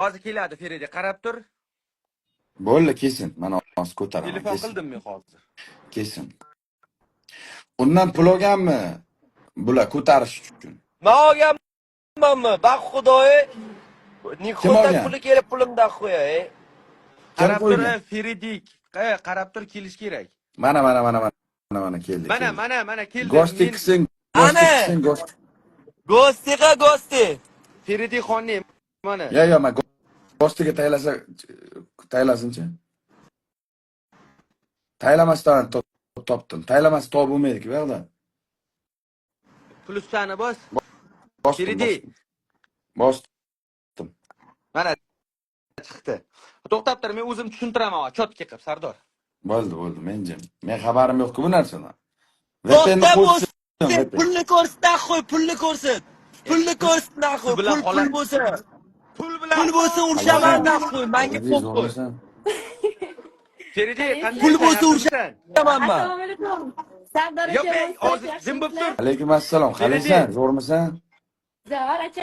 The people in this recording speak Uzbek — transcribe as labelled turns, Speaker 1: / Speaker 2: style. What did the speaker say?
Speaker 1: Hozir keladi Feridi, qarab tur.
Speaker 2: Bo'ldi, kelsin. Mana hozir ko'taraman.
Speaker 1: Telefon
Speaker 2: Kelsin.
Speaker 1: qildim men hozir.
Speaker 2: Kelsin. Undan pul olganmi? Bular ko'tarish uchun.
Speaker 3: Man olganmanmi? Baq xudoyi.
Speaker 2: Kim
Speaker 3: Nixondan
Speaker 2: olgan?
Speaker 3: puli kelib pulimdan qo'yay.
Speaker 2: Kim
Speaker 1: Qarab tur,
Speaker 2: qo'ygan?
Speaker 1: Feridik. Qarab tur, kelish kerak.
Speaker 2: Mana, mana, mana, mana, mana keldi.
Speaker 1: Mana,
Speaker 2: Keldi.
Speaker 1: mana, mana keldi.
Speaker 2: Гости
Speaker 1: Men
Speaker 2: qilsin, гости
Speaker 3: Ana!
Speaker 2: qilsin, гости.
Speaker 3: Гости ga гости.
Speaker 1: Feridi xonni mana.
Speaker 2: Yo, yo, man гости ga taylasa, taylasinchi. Taylamasdan topdim. Taylamasa topib bo'lmaydi-ku bu yoqda.
Speaker 1: Pluschani bos.
Speaker 2: Bosdim,
Speaker 1: Feridi.
Speaker 2: bosdim. Bosdim.
Speaker 1: Mana chiqdi. To'xtab tur, men o'zim tushuntiraman, чётко qilib, Sardor.
Speaker 2: Bo'ldi, bo'ldi, men jim. Men xabarim yo'q-ku bu narsadan. VPN
Speaker 3: To'xta,
Speaker 2: qo'ysin.
Speaker 3: sen
Speaker 2: VPN.
Speaker 3: pulni ko'rsat, нахуй, pulni ko'rsat. Pulni ko'rsat, нахуй.
Speaker 1: Bilan
Speaker 3: Pul pul bo'lsa.
Speaker 1: Pul bilan.
Speaker 3: Pul bo'lsa urushaman, нахуй. Menga
Speaker 2: Aziz,
Speaker 3: pul qo'y.
Speaker 2: zo'rmisan?
Speaker 1: Feridi, qanday?
Speaker 3: Pul bo'lsa urushaman man.
Speaker 4: Assalomu alaykum. Sardor
Speaker 1: Yo'q,
Speaker 4: aka,
Speaker 1: ey, hozir jim bo'lib tur.
Speaker 2: Alaykum assalom. Qalaysan? Zo'rmisan?
Speaker 4: Zo'r aka.